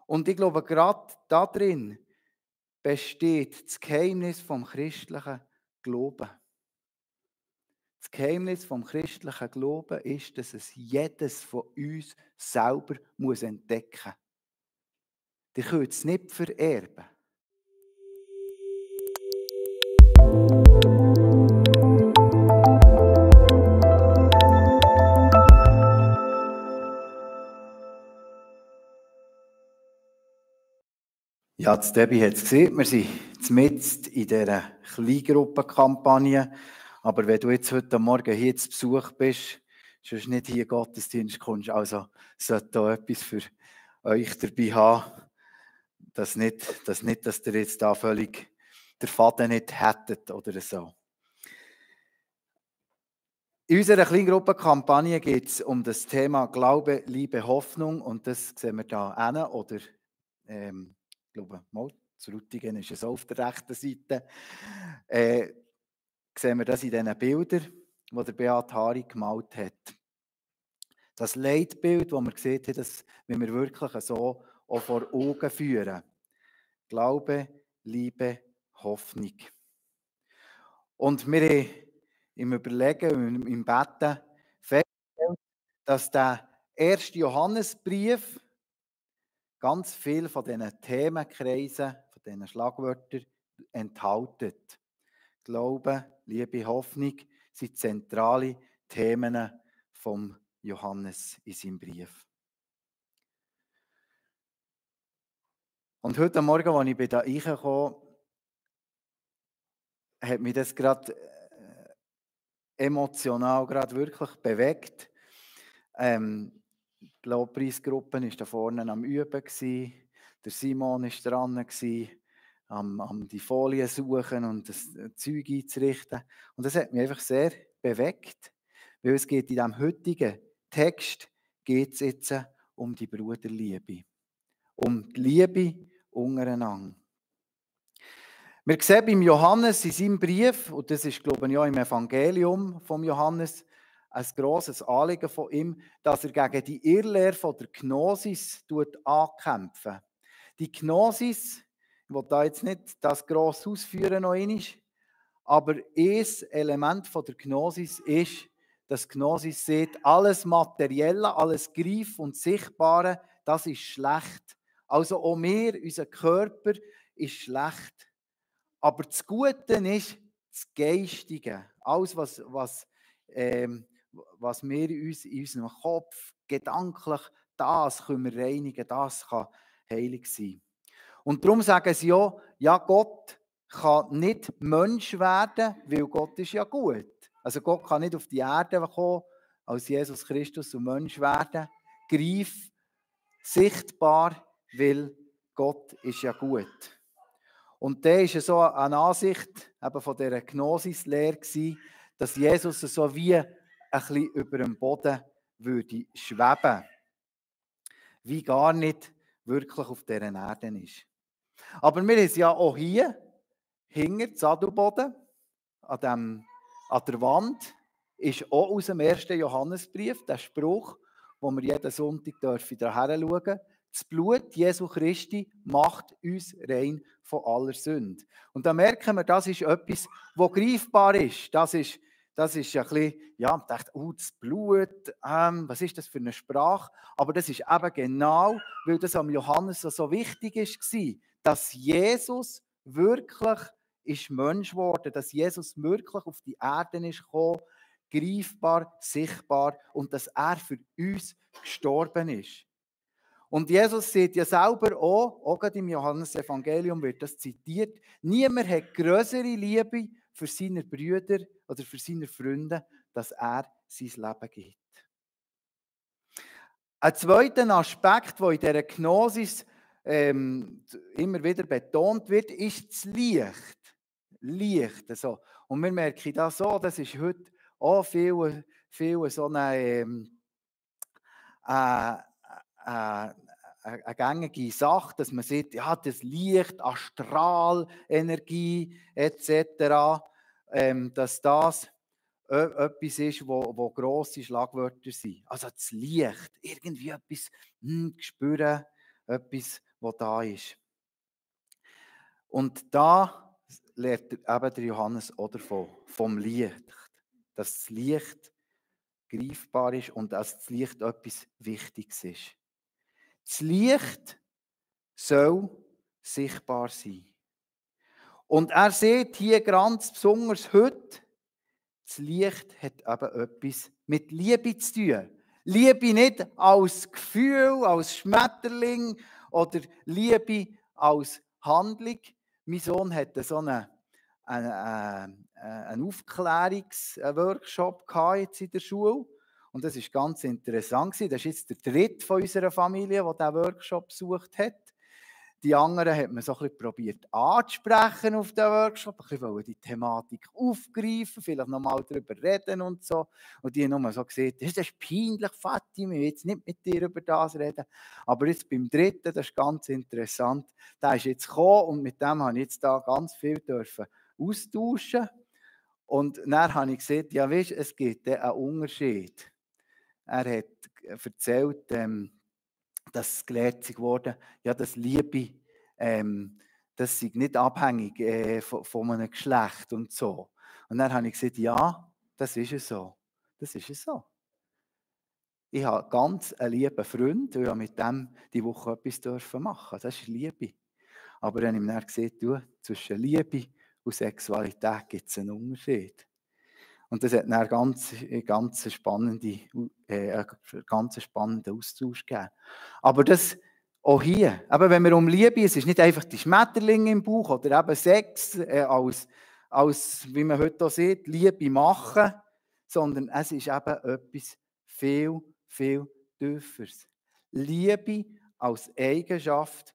Und ich glaube, gerade darin besteht das Geheimnis vom christlichen Glauben. Das Geheimnis vom christlichen Glauben ist, dass es jedes von uns selber entdecken muss. Ihr könnt es nicht vererben. Ja, das Debbie hat es gesehen, wir sind mitten in dieser Kleingruppenkampagne. Aber wenn du jetzt heute Morgen hier zu Besuch bist, sonst nicht hier in den Gottesdienst kommst, also sollte da etwas für euch dabei haben, dass ihr jetzt da völlig den Faden nicht hättet oder so. In unserer Kleingruppenkampagne geht es um das Thema Glaube, Liebe, Hoffnung und das sehen wir da hinten oder ich glaube, mal, zu Ruttigen ist es auch auf der rechten Seite. Sehen wir das in diesen Bildern, die der Beat Hari gemalt hat. Das Leitbild, das wir gesehen haben, das wenn wir wirklich so auch vor Augen führen. Glaube, Liebe, Hoffnung. Und wir haben im Überlegen, im Beten festgestellt, dass der 1. Johannesbrief ganz viel von diesen Themenkreisen, von diesen Schlagwörtern enthält. Glaube, Liebe, Hoffnung sind zentrale Themen vom Johannes in seinem Brief. Und heute Morgen, als ich da reingekommen bin, hat mich das gerade emotional wirklich bewegt. Die Lobpreisgruppe war da vorne am Üben. Der Simon war dran, am die Folien suchen und das Zeug einzurichten. Und das hat mich einfach sehr bewegt, weil es geht in diesem heutigen Text geht's jetzt um die Bruderliebe. Um die Liebe untereinander. Wir sehen beim Johannes in seinem Brief, und das ist, glaube ich, auch im Evangelium vom Johannes, ein grosses Anliegen von ihm, dass er gegen die Irrlehre von der Gnosis ankämpft. Die Gnosis, ich will da jetzt nicht das gross ausführen noch einmal, aber ein Element von der Gnosis ist, dass Gnosis sieht, alles Materielle, alles Greif und Sichtbare, das ist schlecht. Also auch wir, unser Körper ist schlecht. Aber das Gute ist das Geistige. Alles, was wir in unserem Kopf, gedanklich, das können wir reinigen, das kann heilig sein. Und darum sagen sie auch, ja, Gott kann nicht Mensch werden, weil Gott ist ja gut. Also Gott kann nicht auf die Erde kommen, als Jesus Christus und Mensch werden, greif, sichtbar, weil Gott ist ja gut. Und da war so eine Ansicht eben von dieser Gnosis-Lehre, dass Jesus so wie ein bisschen über dem Boden würde schweben. Wie gar nicht wirklich auf dieser Erde ist. Aber wir haben es ja auch hier, hinter Sadelboden, an der Wand, ist auch aus dem 1. Johannesbrief der Spruch, wo wir jeden Sonntag daher schauen dürfen. Das Blut Jesu Christi macht uns rein von aller Sünde. Und da merken wir, das ist etwas, das greifbar ist. Das ist ein bisschen, ja, ich dachte, das Blut, was ist das für eine Sprache? Aber das ist eben genau, weil das am Johannes so wichtig war, dass Jesus wirklich ist Mensch geworden, dass Jesus wirklich auf die Erde ist gekommen, greifbar, sichtbar und dass er für uns gestorben ist. Und Jesus sieht ja selber auch gerade im Johannes-Evangelium wird das zitiert, niemand hat größere Liebe für seine Brüder oder für seine Freunde, dass er sein Leben gibt. Ein zweiter Aspekt, der in dieser Gnosis immer wieder betont wird, ist das Licht. Licht. Also. Und wir merken das so, das ist heute auch viel so eine gängige Sache, dass man sieht, ja, das Licht, Astralenergie etc., dass das etwas ist, wo grosse Schlagwörter sind. Also das Licht, irgendwie etwas spüren, etwas, die da ist. Und da lernt eben der Johannes auch davon, vom Licht. Dass das Licht greifbar ist und dass das Licht etwas Wichtiges ist. Das Licht soll sichtbar sein. Und er sieht hier ganz besonders heute, das Licht hat eben etwas mit Liebe zu tun. Liebe nicht als Gefühl, als Schmetterling oder Liebe als Handlung. Mein Sohn hatte so einen Aufklärungsworkshop jetzt in der Schule. Und das war ganz interessant. Das ist jetzt der dritte von unserer Familie, der diesen Workshop besucht hat. Die anderen hat man so ein bisschen probiert anzusprechen auf den Workshop, ein bisschen die Thematik aufgreifen, vielleicht nochmal darüber reden und so. Und die haben nur so gesagt, das ist peinlich, Vati, wir wollen jetzt nicht mit dir über das reden. Aber jetzt beim dritten, das ist ganz interessant, der ist jetzt gekommen und mit dem habe ich jetzt da ganz viel dürfen austauschen. Und dann habe ich gesagt, ja weißt, es gibt einen Unterschied. Er hat erzählt, dass es gelehrt wurde, ja, dass Liebe, das sei nicht abhängig von einem Geschlecht und so. Und dann habe ich gesagt, ja, das ist es so. Das ist es so. Ich habe ganz einen lieben Freund und ich mit dem die Woche etwas machen. Das ist Liebe. Aber dann habe ich mir gesagt, du, zwischen Liebe und Sexualität gibt es einen Unterschied. Und das hat dann ganz spannenden Austausch gegeben. Aber das auch hier, aber wenn wir um Liebe, es ist nicht einfach die Schmetterlinge im Bauch oder eben Sex als wie man heute auch sieht, Liebe machen, sondern es ist eben etwas viel, viel Tieferes. Liebe als Eigenschaft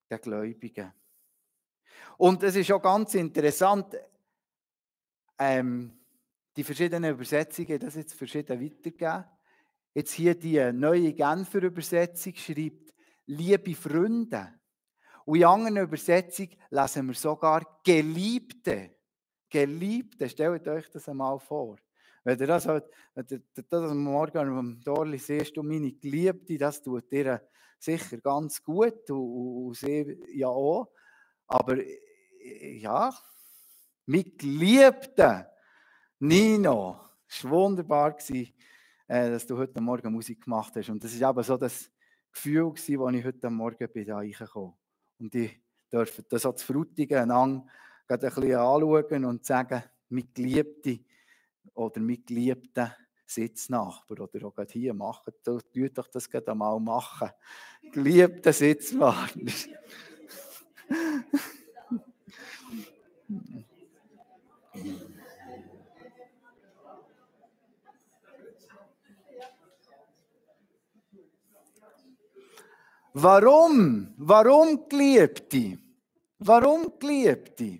der Gläubigen. Und es ist auch ganz interessant, die verschiedenen Übersetzungen, das jetzt verschieden weitergeben. Jetzt hier die neue Genfer Übersetzung schreibt, liebe Freunde. Und in anderen Übersetzungen lesen wir sogar Geliebte. Geliebte, stellt euch das einmal vor. Wenn ihr das am Morgen am Dorli siehst, du meine Geliebte, das tut dir sicher ganz gut und sie ja auch. Aber ja, mit Geliebten. Nino, es war wunderbar, dass du heute Morgen Musik gemacht hast. Und das war eben so das Gefühl, als ich heute Morgen da reingekommen bin. Und ich durfte das auch zu Frutigen einander ein bisschen anschauen und sagen, mit Geliebte oder mit Geliebten Sitznachbar. Oder auch hier, macht doch das gerade einmal machen. Geliebte Sitzpartner. Warum? Warum Geliebte? Warum Geliebte?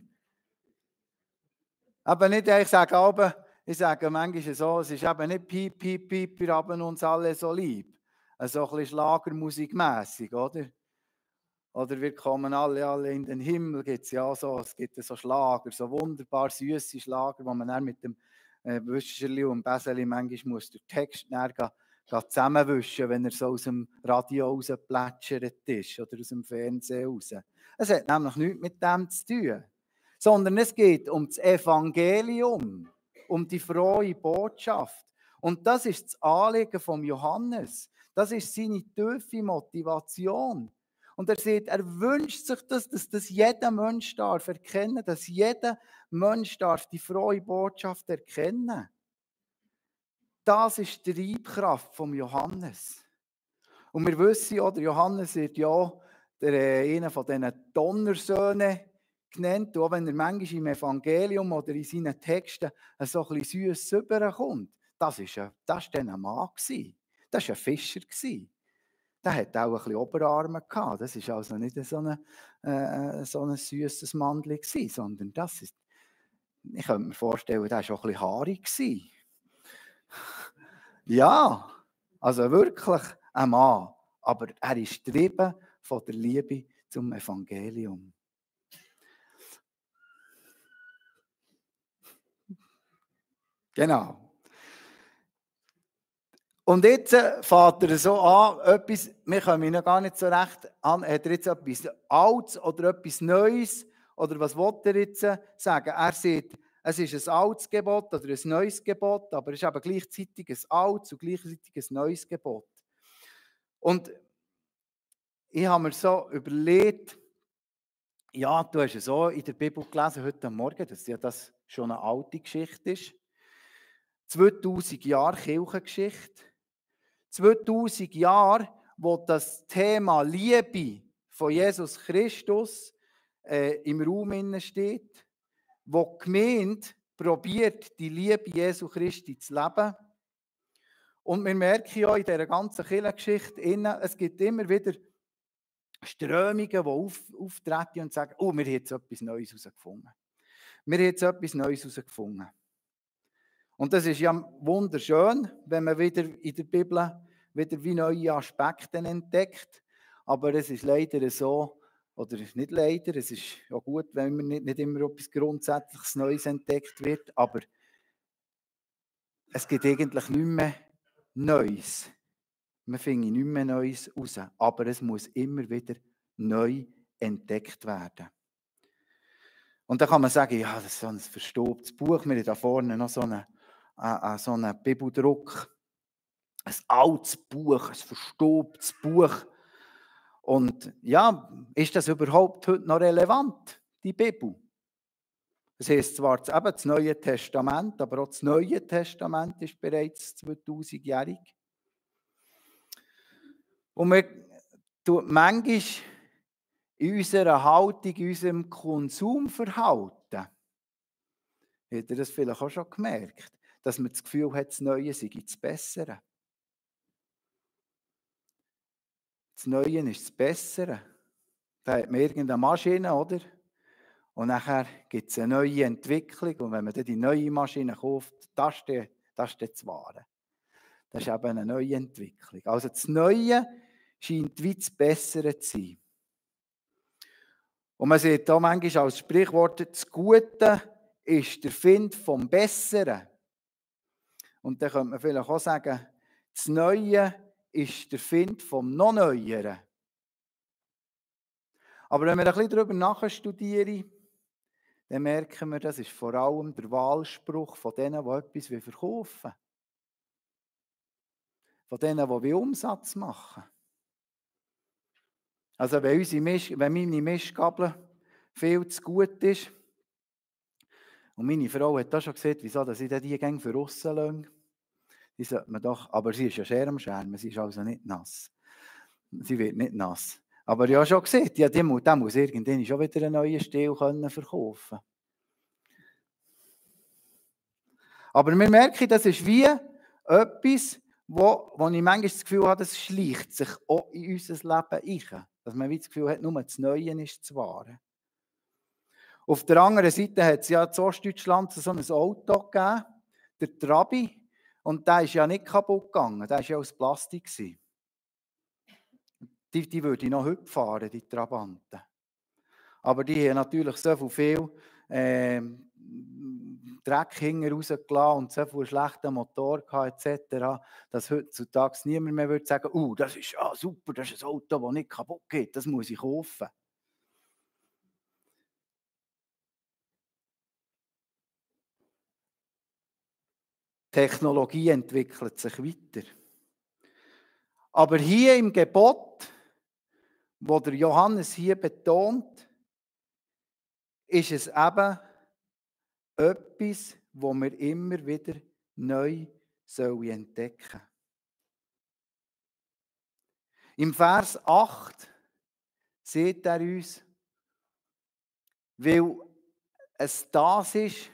Aber nicht, ich sage manchmal so, es ist eben nicht piep, piep, piep, wir haben uns alle so lieb. So ein bisschen Schlagermusikmässig, oder? Oder wir kommen alle in den Himmel, gibt's ja so, es gibt so Schlager, so wunderbar süße Schlager, wo man dann mit dem Wischerli und Beseli manchmal muss den Text zusammenwischen, wenn er so aus dem Radio rausplätschert ist oder aus dem Fernsehen raus. Es hat nämlich nichts mit dem zu tun, sondern es geht um das Evangelium, um die frohe Botschaft. Und das ist das Anliegen von Johannes. Das ist seine tiefe Motivation. Und er sagt, er wünscht sich das, dass das jeder Mensch darf erkennen, dass jeder Mensch darf die frohe Botschaft erkennen. Das ist die Treibkraft von Johannes. Und wir wissen ja, der Johannes wird ja einer von diesen Donnersöhnen genannt, auch wenn er manchmal im Evangelium oder in seinen Texten so ein bisschen süß rüberkommt. Das war dann ein Mann. Das war ein Fischer. Der hat auch ein bisschen Oberarme gehabt. Das war also nicht so ein süßes Mandel, sondern ich könnte mir vorstellen, der war auch ein bisschen haarig. Ja, also wirklich ein Mann. Aber er ist getrieben von der Liebe zum Evangelium. Genau. Und jetzt fährt er so an, etwas, wir kommen noch gar nicht so recht an, hat er jetzt etwas Altes oder etwas Neues, oder was will er jetzt sagen? Er sagt, es ist ein altes Gebot oder ein neues Gebot, aber es ist eben gleichzeitig ein altes und gleichzeitig ein neues Gebot. Und ich habe mir so überlegt, ja, du hast es so in der Bibel gelesen heute Morgen, dass ja das schon eine alte Geschichte ist. 2000 Jahre Kirchengeschichte. 2000 Jahre, wo das Thema Liebe von Jesus Christus im Raum steht, wo die Gemeinde probiert, die Liebe Jesu Christi zu leben. Und wir merken ja in dieser ganzen Kirchengeschichte, es gibt immer wieder Strömungen, die auftreten und sagen, oh, wir haben jetzt etwas Neues herausgefunden. Wir haben jetzt etwas Neues herausgefunden. Und das ist ja wunderschön, wenn man wieder in der Bibel wieder wie neue Aspekte entdeckt. Aber es ist leider so, oder nicht leider, es ist auch gut, wenn man nicht immer etwas Grundsätzliches Neues entdeckt wird, aber es gibt eigentlich nichts mehr Neues. Man findet nichts mehr Neues raus, aber es muss immer wieder neu entdeckt werden. Und dann kann man sagen, ja, das ist so ein verstaubtes Buch. Wir haben da vorne noch so einen Bibeldruck. Ein altes Buch, ein verstaubtes Buch. Und ja, ist das überhaupt heute noch relevant, die Bibel? Das heisst zwar eben das Neue Testament, aber auch das Neue Testament ist bereits 2000-jährig. Und man tut manchmal in unserer Haltung, in unserem Konsumverhalten, habt ihr das vielleicht auch schon gemerkt, dass man das Gefühl hat, das Neue sei das Bessere. Das Neue ist das Bessere. Da hat man irgendeine Maschine, oder? Und nachher gibt es eine neue Entwicklung. Und wenn man dann die neue Maschine kauft, das ist das Wahre. Das ist eben eine neue Entwicklung. Also das Neue scheint wie das Bessere zu sein. Und man sieht da manchmal als Sprichwort, das Gute ist der Find vom Besseren. Und dann könnte man vielleicht auch sagen, das Neue ist der Find vom noch Neueren. Aber wenn wir ein bisschen darüber nachstudieren, dann merken wir, das ist vor allem der Wahlspruch von denen, die etwas verkaufen wollen. Von denen, die Umsatz machen. Also wenn meine Mischgabel viel zu gut ist, und meine Frau hat auch schon gesagt, wieso dass ich die Gänge für aussen lasse, die sollte man doch, aber sie ist ja Schermscherme, sie ist also nicht nass. Sie wird nicht nass. Aber ich habe schon gesehen, der muss irgendwann schon wieder einen neuen Stil verkaufen. Aber wir merken, das ist wie etwas, wo ich manchmal das Gefühl habe, das schleicht sich auch in unser Leben ein. Dass man wie das Gefühl hat, nur das Neue ist das Wahre. Auf der anderen Seite hat es ja in Ostdeutschland so ein Auto gegeben, der Trabi, und der ist ja nicht kaputt gegangen, der war ja aus Plastik. Die würde ich noch heute fahren, die Trabanten. Aber die haben natürlich so viel Dreck hinten rausgelassen und so viel schlechten Motor gehabt, etc., dass heutzutage niemand mehr würde sagen, das ist super, das ist ein Auto, das nicht kaputt geht, das muss ich kaufen. Technologie entwickelt sich weiter. Aber hier im Gebot, wo der Johannes hier betont, ist es eben etwas, wo wir immer wieder neu entdecken sollen. Im Vers 8 sieht er uns, weil es das ist,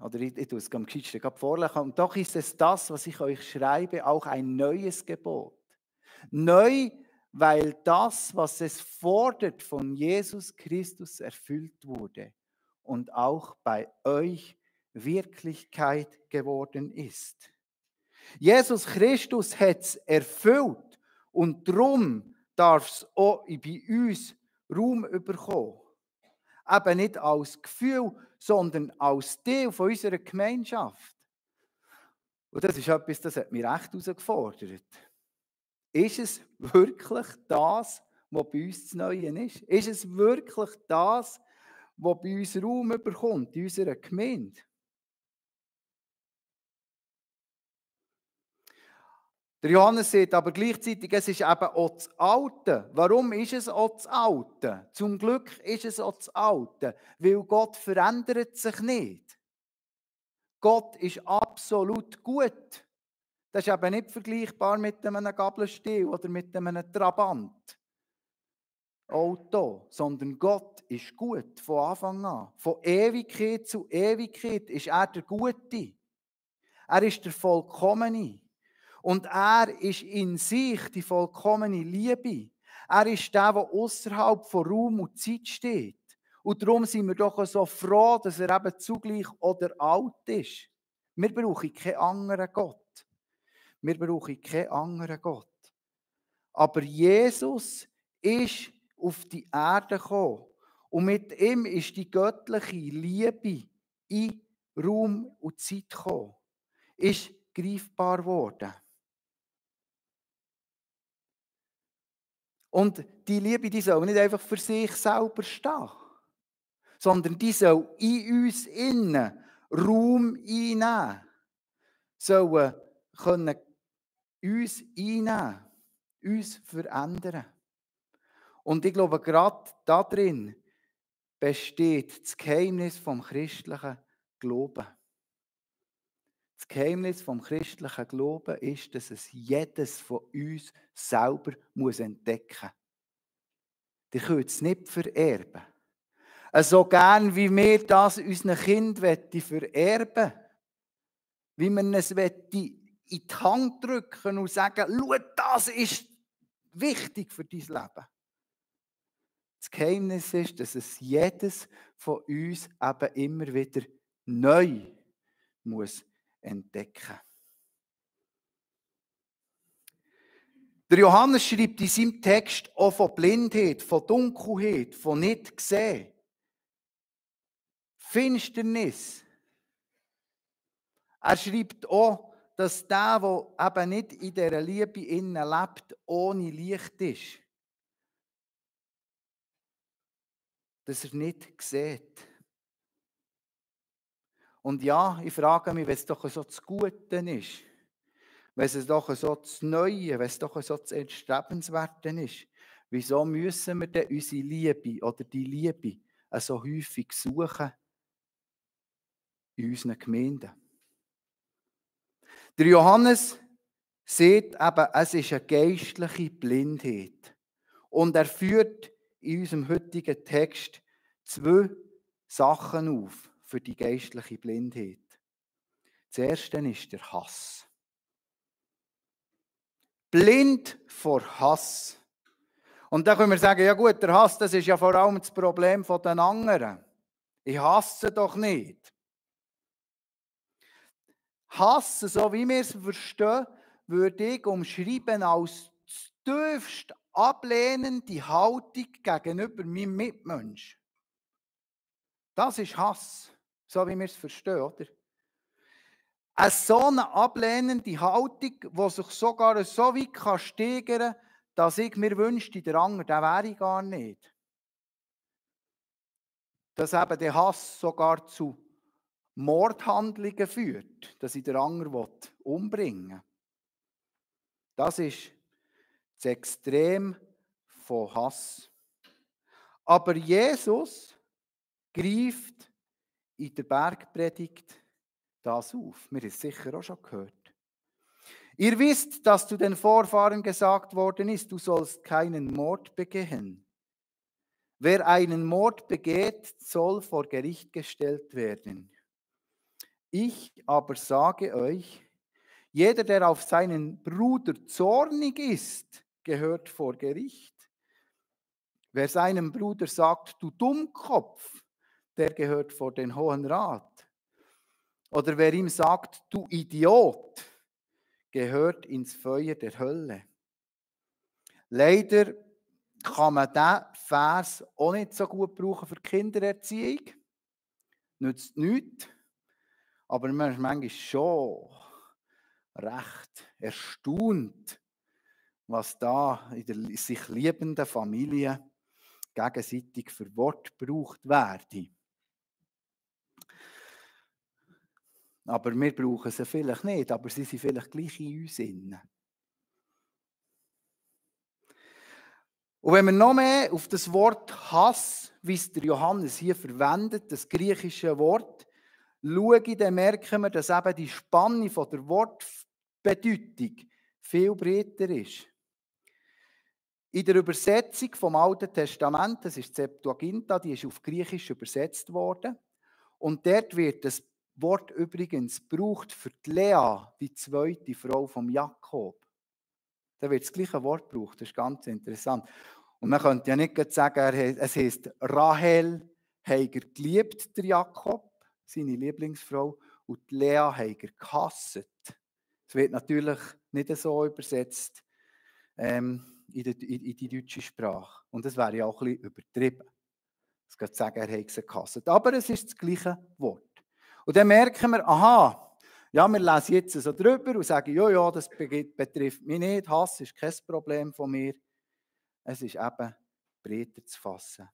oder ich tue es am geschicktesten gerade vorlesen, und doch ist es das, was ich euch schreibe, auch ein neues Gebot. Neu, weil das, was es fordert, von Jesus Christus erfüllt wurde und auch bei euch Wirklichkeit geworden ist. Jesus Christus hat es erfüllt und darum darf es auch bei uns Raum bekommen. Eben nicht als Gefühl, sondern als Teil von unserer Gemeinschaft. Und das ist etwas, das hat mich recht herausgefordert. Ist es wirklich das, was bei uns das Neue ist? Ist es wirklich das, was bei uns Raum bekommt, in unserer Gemeinde? Der Johannes sagt aber gleichzeitig, es ist eben auch das Alte. Warum ist es auch das Alte? Zum Glück ist es auch das Alte, weil Gott verändert sich nicht. Gott ist absolut gut. Das ist eben nicht vergleichbar mit einem Gabelstiel oder mit einem Trabant. Auto, sondern Gott ist gut von Anfang an. Von Ewigkeit zu Ewigkeit ist er der Gute. Er ist der Vollkommene. Und er ist in sich die vollkommene Liebe. Er ist der, der außerhalb von Raum und Zeit steht. Und darum sind wir doch so froh, dass er eben zugleich oder alt ist. Wir brauchen keinen anderen Gott. Wir brauchen keinen anderen Gott. Aber Jesus ist auf die Erde gekommen. Und mit ihm ist die göttliche Liebe in Raum und Zeit gekommen. Ist greifbar geworden. Und die Liebe, die soll nicht einfach für sich selber stehen, sondern die soll in uns innen Raum einnehmen. Sollen können uns einnehmen, uns verändern. Und ich glaube, gerade darin besteht das Geheimnis vom christlichen Glauben. Das Geheimnis vom christlichen Glauben ist, dass es jedes von uns selber entdecken muss. Ihr könnt es nicht vererben. So gern, wie wir das unseren Kindern vererben, wie wir es in die Hand drücken und sagen, schau, das ist wichtig für dein Leben. Das Geheimnis ist, dass es jedes von uns eben immer wieder neu muss entdecken. Der Johannes schreibt in seinem Text auch von Blindheit, von Dunkelheit, von nicht gesehen, Finsternis. Er schreibt auch, dass der eben nicht in dieser Liebe innen lebt, ohne Licht ist. Dass er nicht sieht. Und ja, ich frage mich, wenn es doch so das Gute ist, wenn es doch so das Neue, wenn es doch so das Erstrebenswerte ist, wieso müssen wir denn unsere Liebe oder die Liebe so häufig suchen in unseren Gemeinden? Der Johannes sieht eben, es ist eine geistliche Blindheit. Und er führt in unserem heutigen Text 2 Sachen auf für die geistliche Blindheit. Das erste ist der Hass. Blind vor Hass. Und da können wir sagen, ja gut, der Hass, das ist ja vor allem das Problem den anderen. Ich hasse doch nicht. Hassen, so wie wir es verstehen, würde ich umschreiben als tiefst ablehnende Haltung gegenüber meinem Mitmensch. Das ist Hass, so wie wir es verstehen, oder? So eine ablehnende Haltung, die sich sogar so weit steigern kann, dass ich mir wünschte, der andere, der wäre ich gar nicht. Dass eben der Hass sogar zu Mordhandlungen führt, dass ich den anderen umbringen will. Das ist das Extrem von Hass. Aber Jesus greift in der Bergpredigt das auf. Wir haben es sicher auch schon gehört. Ihr wisst, dass zu den Vorfahren gesagt worden ist, du sollst keinen Mord begehen. Wer einen Mord begeht, soll vor Gericht gestellt werden. Ich aber sage euch, jeder, der auf seinen Bruder zornig ist, gehört vor Gericht. Wer seinem Bruder sagt, du Dummkopf, der gehört vor den Hohen Rat. Oder wer ihm sagt, du Idiot, gehört ins Feuer der Hölle. Leider kann man diesen Vers auch nicht so gut brauchen für Kindererziehung. Nützt nichts. Aber manchmal schon. recht erstaunt, was da in der sich liebenden Familie gegenseitig für Wort gebraucht werden. Aber wir brauchen sie vielleicht nicht, aber sie sind vielleicht gleich in uns drin. Und wenn wir noch mehr auf das Wort Hass, wie es der Johannes hier verwendet, das griechische Wort, schauen, dann merken wir, dass eben die Spanne von der Wortbedeutung viel breiter ist. In der Übersetzung vom Alten Testament, das ist die Septuaginta, die ist auf Griechisch übersetzt worden. Und dort wird das Wort übrigens gebraucht für die Lea, die zweite Frau von Jakob. Da wird das gleiche Wort gebraucht, das ist ganz interessant. Und man könnte ja nicht sagen, es heisst Rahel Heiger geliebt, der Jakob, seine Lieblingsfrau, und die Lea Heiger gehasst. Es wird natürlich nicht so übersetzt in die deutsche Sprache. Und das wäre ja auch ein bisschen übertrieben. Es geht sagen, er hat sie gehasst. Aber es ist das gleiche Wort. Und dann merken wir, aha, ja, wir lesen jetzt so drüber und sagen, ja, das betrifft mich nicht, Hass ist kein Problem von mir. Es ist eben breiter zu fassen.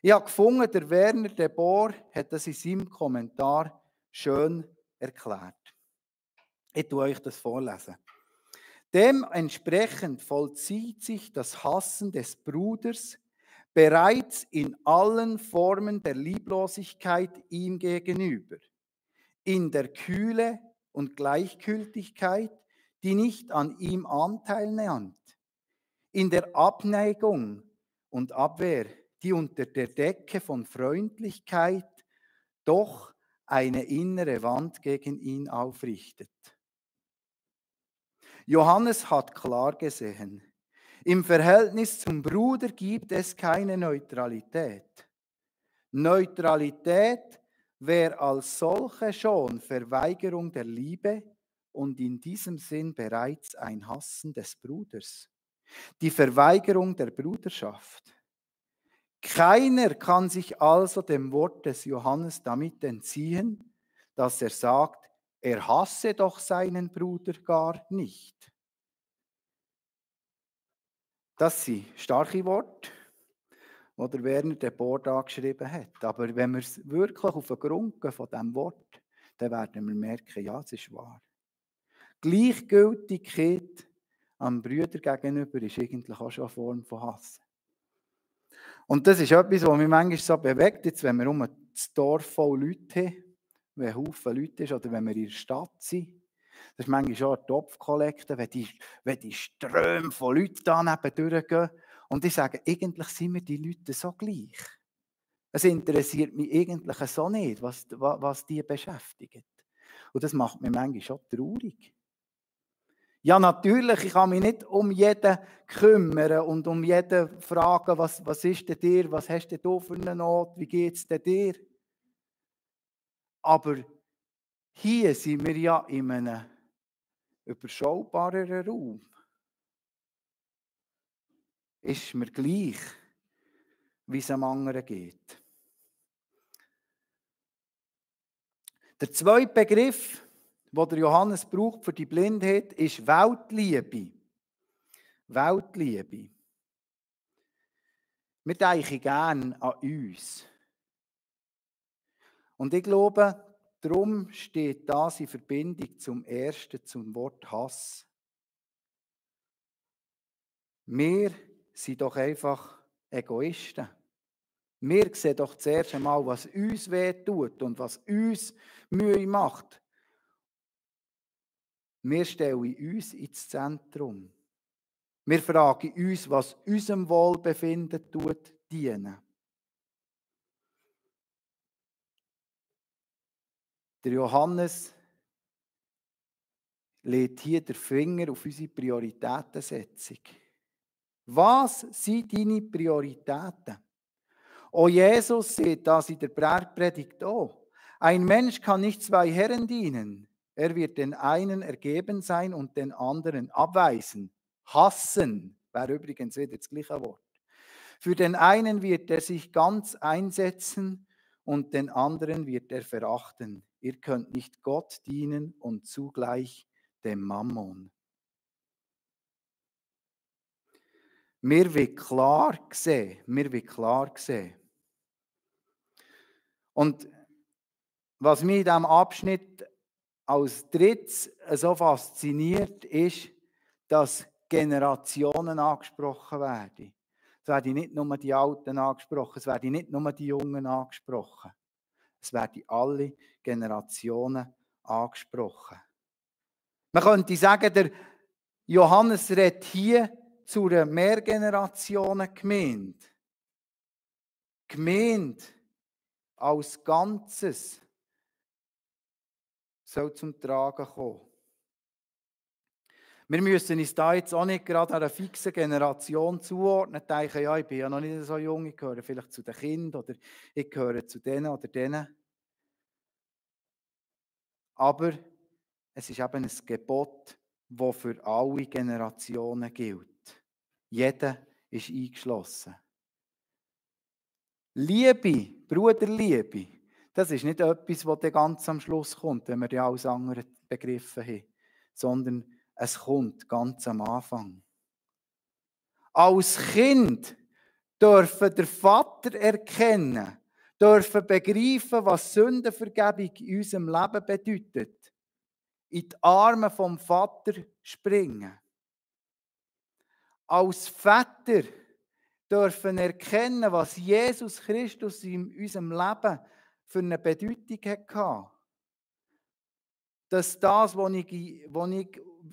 Ich habe gefunden, der Werner de Boer hat das in seinem Kommentar schön erklärt. Ich tue euch das vorlesen. Dementsprechend vollzieht sich das Hassen des Bruders bereits in allen Formen der Lieblosigkeit ihm gegenüber, in der Kühle und Gleichgültigkeit, die nicht an ihm Anteil nimmt, in der Abneigung und Abwehr, die unter der Decke von Freundlichkeit doch eine innere Wand gegen ihn aufrichtet. Johannes hat klar gesehen, im Verhältnis zum Bruder gibt es keine Neutralität. Neutralität wäre als solche schon Verweigerung der Liebe und in diesem Sinn bereits ein Hassen des Bruders. Die Verweigerung der Bruderschaft. Keiner kann sich also dem Wort des Johannes damit entziehen, dass er sagt, er hasse doch seinen Bruder gar nicht. Das sind starke Worte, die der Werner de Boer da geschrieben hat. Aber wenn wir es wirklich auf den Grund gehen von diesem Wort, dann werden wir merken, ja, es ist wahr. Gleichgültigkeit am Brüder gegenüber ist eigentlich auch schon eine Form von Hass. Und das ist etwas, was mich manchmal so bewegt, jetzt, wenn wir um das Dorf voll Leute haben, wenn ein Haufen Leute ist, oder wenn wir in der Stadt sind. Das ist manchmal schon eine Topfkollekte, wenn die Ströme von Leuten da neben durchgehen. Und ich sage, eigentlich sind mir die Leute so gleich. Es interessiert mich eigentlich so nicht, was die beschäftigt. Und das macht mich manchmal schon traurig. Ja, natürlich, ich kann mich nicht um jeden kümmern und um jeden fragen, was ist denn dir, was hast denn du für eine Not, wie geht es denn dir? Aber hier sind wir ja in einem überschaubareren Raum. Ist mir gleich, wie es am anderen geht. Der zweite Begriff, den der Johannes braucht für die Blindheit, ist Weltliebe. Weltliebe. Wir denken gerne an uns. Und ich glaube, darum steht das in Verbindung zum ersten, zum Wort Hass. Wir sind doch einfach Egoisten. Wir sehen doch zuerst einmal, was uns wehtut und was uns Mühe macht. Wir stellen uns ins Zentrum. Wir fragen uns, was unserem Wohlbefinden dienen. Der Johannes legt hier den Finger auf unsere Prioritätensetzung. Was sind deine Prioritäten? Oh, Jesus sieht das in der Bergpredigt auch. Ein Mensch kann nicht zwei Herren dienen. Er wird den einen ergeben sein und den anderen abweisen. Hassen wäre übrigens wieder das gleiche Wort. Für den einen wird er sich ganz einsetzen und den anderen wird er verachten. Ihr könnt nicht Gott dienen und zugleich dem Mammon. Wir wollen klar sehen. Und was mich in diesem Abschnitt als drittes so fasziniert, ist, dass Generationen angesprochen werden. Es werden nicht nur die Alten angesprochen, es werden nicht nur die Jungen angesprochen. Es werden alle Generationen angesprochen. Man könnte sagen, der Johannes redet hier zu einer Mehrgenerationengemeinde. Gemeinde als Ganzes soll zum Tragen kommen. Wir müssen uns da jetzt auch nicht gerade einer fixen Generation zuordnen, denken, ja, ich bin ja noch nicht so jung, ich gehöre vielleicht zu den Kindern oder ich gehöre zu denen oder denen. Aber es ist eben ein Gebot, das für alle Generationen gilt. Jeder ist eingeschlossen. Liebe, Bruderliebe, das ist nicht etwas, das ganz am Schluss kommt, wenn wir ja alles andere begriffen haben, sondern es kommt ganz am Anfang. Als Kind dürfen der Vater erkennen, dürfen begreifen, was Sündenvergebung in unserem Leben bedeutet. In die Arme vom Vater springen. Als Väter dürfen erkennen, was Jesus Christus in unserem Leben für eine Bedeutung hatte. Dass das, was ich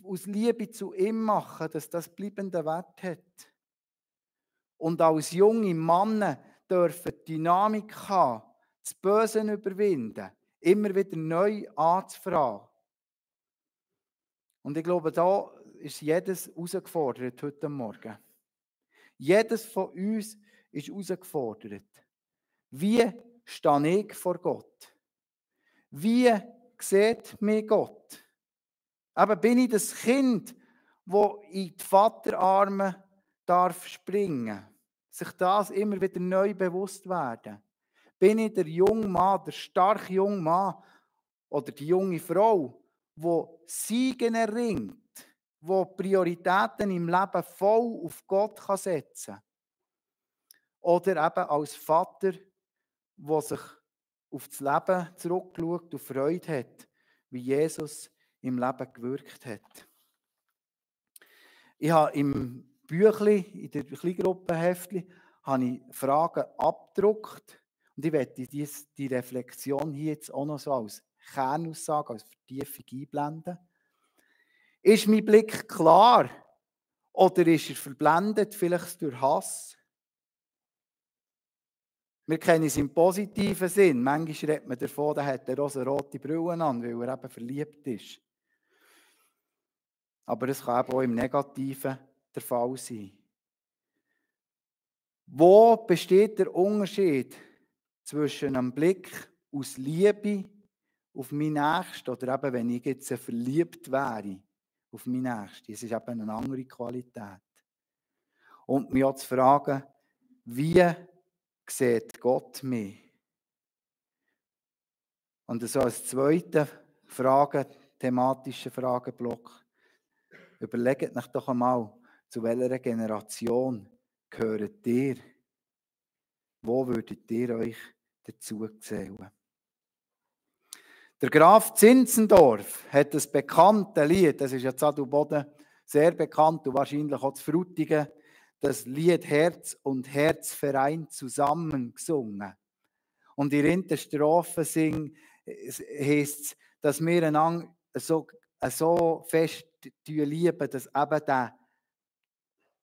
aus Liebe zu ihm mache, dass das bleibenden Wert hat. Und als junge Männer dürfen die Dynamik haben, das Böse überwinden, immer wieder neu anzufragen. Und ich glaube, da ist jedes herausgefordert heute Morgen. Jedes von uns ist herausgefordert. Wie stehe ich vor Gott? Wie sieht mich Gott? Aber bin ich das Kind, das in die Vaterarme darf springen, sich das immer wieder neu bewusst werden? Bin ich der junge Mann, der starke junge Mann oder die junge Frau, die Siegen erringt, die Prioritäten im Leben voll auf Gott setzen kann? Oder eben als Vater, der sich auf das Leben zurückschaut und Freude hat, wie Jesus im Leben gewirkt hat. Ich habe im Büchli, in der Kleingruppenheftli, habe ich Fragen abgedruckt und ich werde die Reflexion hier jetzt auch noch so als Kernaussage, als Vertiefung einblenden. Ist mein Blick klar oder ist er verblendet, vielleicht durch Hass? Wir kennen es im positiven Sinn. Manchmal redet man davon, da hat er rosarote Brille an, weil er eben verliebt ist. Aber es kann eben auch im Negativen der Fall sein. Wo besteht der Unterschied zwischen einem Blick aus Liebe auf meinen Nächsten oder eben, wenn ich jetzt verliebt wäre auf meinen Nächsten? Das ist eben eine andere Qualität. Und mich auch zu fragen, wie sieht Gott mich? Und so als zweiter thematischer Fragenblock, überlegt euch doch einmal, zu welcher Generation gehört ihr? Wo würdet ihr euch dazu zählen? Der Graf Zinzendorf hat das bekannte Lied, das ist ja Adelboden sehr bekannt und wahrscheinlich auch zu Frutigen, das Lied Herz und Herz vereint zusammen gesungen. Und in der ersten Strophe heisst es, dass wir einander so fest lieben, dass eben der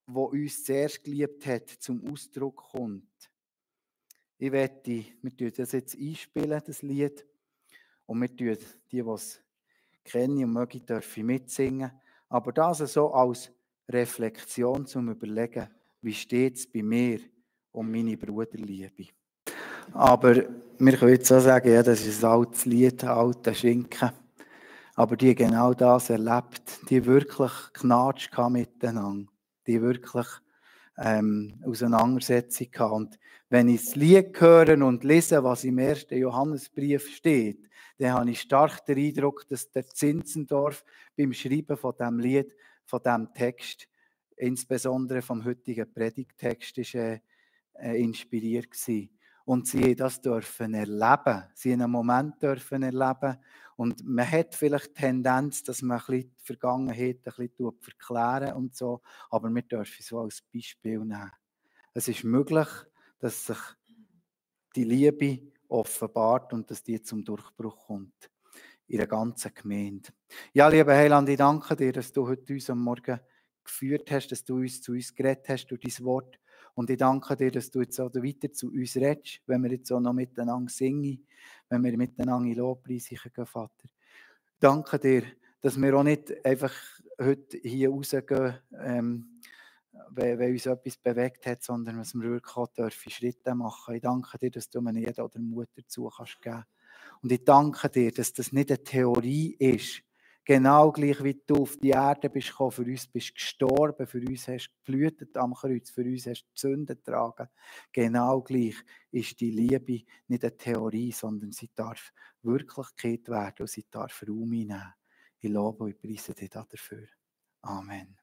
uns zuerst geliebt hat, zum Ausdruck kommt. Wir tun das jetzt einspielen, das Lied. Und wir tun die es kennen und mögen, dürfen mitsingen. Aber das so als Reflexion zum Überlegen, wie steht es bei mir um meine Bruderliebe. Aber wir können jetzt auch sagen, ja, das ist ein altes Lied, ein alter Schinken. Aber die genau das erlebt, die wirklich Knatsch miteinander, die wirklich Auseinandersetzung gehabt. Und wenn ich das Lied höre und lese, was im 1. Johannesbrief steht, dann habe ich stark den Eindruck, dass der Zinzendorf beim Schreiben von diesem Lied, von diesem Text, insbesondere vom heutigen Predigttext, ist, inspiriert gewesen. Und sie haben das dürfen erleben. Sie haben einen Moment dürfen erleben. Und man hat vielleicht die Tendenz, dass man ein bisschen die Vergangenheit ein bisschen verklären und so. Aber wir dürfen es so als Beispiel nehmen. Es ist möglich, dass sich die Liebe offenbart und dass die zum Durchbruch kommt. In der ganzen Gemeinde. Ja, lieber Heiland, ich danke dir, dass du heute uns am Morgen geführt hast, dass du uns zu uns geredet hast durch dein Wort. Und ich danke dir, dass du jetzt auch weiter zu uns redest, wenn wir jetzt auch noch miteinander singen, wenn wir miteinander in Lobpreis gehen, Vater. Ich danke dir, dass wir auch nicht einfach heute hier rausgehen, wenn uns etwas bewegt hat, sondern dass wir wirklich auch Schritte machen dürfen. Ich danke dir, dass du mir jeder oder Mut dazu kannst geben. Und ich danke dir, dass das nicht eine Theorie ist. Genau gleich wie du auf die Erde bist gekommen, für uns bist gestorben, für uns hast du geblutet am Kreuz, für uns hast du die Sünde getragen. Genau gleich ist die Liebe nicht eine Theorie, sondern sie darf Wirklichkeit werden und sie darf Raum einnehmen. Ich lobe und preise dich dafür. Amen.